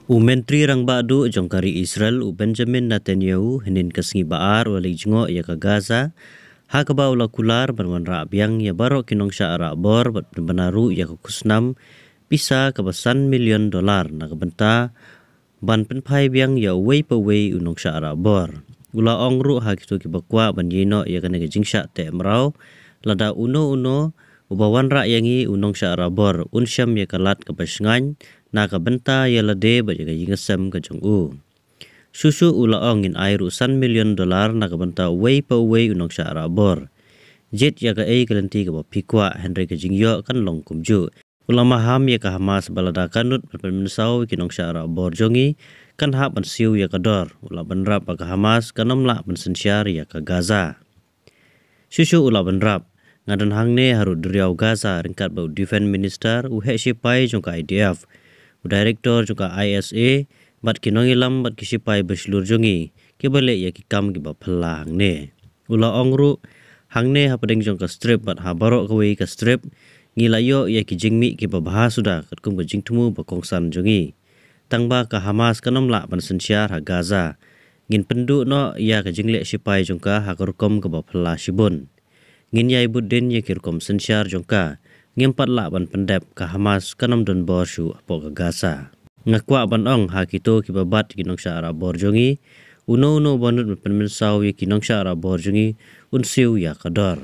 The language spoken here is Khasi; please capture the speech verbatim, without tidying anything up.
U Myntri Rangbah Duh jong ka ri Israel, u Benjamin Netanyahu, hynnin ka sngi Ba-ar u la leit jngoh ïa ka Gaza, ha kaba u la kular ban wanrah biang ïa baroh ki nongshah rahbor bad pynbna ruh ïa ka khusnam pisa kaba san million dollar na ka bynta ban pynphai biang ïa uwei pa uwei u nongshah rahbor. U la ong ruh ha kito kiba kwah ban ïehnoh ïa kane ka jingshah teh mraw, lada uno uno uba wanrah ïa ngi u nongshah rahbor un shem ïa ka lad kaba shngaiñ na ka bynta ïa lade bad ïa ka ïing ka sem ka jong u. Shuh shuh u la ong, ngin ai ruh san million dollar na ka bynta uwei pa uwei u nongshah rahbor. Jied ïa kaei ka lynti kaba phi kwah, hynrei ka jingïoh kan long kumjuh. U la maham ïa ka Hamas ba lada ka nud ban pynmynsaw ïa ki nongshah rahbor jong ngi, kan hap ban siew ïa ka dor. U la bynrap ba ka Hamas kan ym lah ban synshar ïa ka Gaza. Shuh shuh u la bynrap, nga don hangne ha rud duriaw Gaza ryngkat bad u Defense Minister, u heh shipai jong ka I D F, u Director jong ka I S A, bad ki nongïalam bad ki shipai bashlur jong ngi kiba leh ïa ki kam kiba phylla hangne. U la ong ruh, hangne hapdeng jong ka Strip bad ha baroh kawei ka Strip, ngi la ïoh ïa ki jingmih kiba bha suda katkum ka jingthmu ba kongsan jong ngi. Tangba ka Hamas kan ym lah ban synshar ha Gaza. Ngin pynduh noh ïa ka jingleh shipai jong ka ha ka rukom kaba phylla shibun. Ngin ïai bud dien ïa ki rukom synshar jong ka. Ngim pat lah ban pyndep, ka Hamas kan ym don bor shuh hapoh ka Gaza. Nga kwah ban ong ha kito kiba bat ïa ki nongshah rahbor jong ngi, uno uno uba nud ban pynmynsaw ïa ki nongshah rahbor jong ngi, un siew ïa ka dor.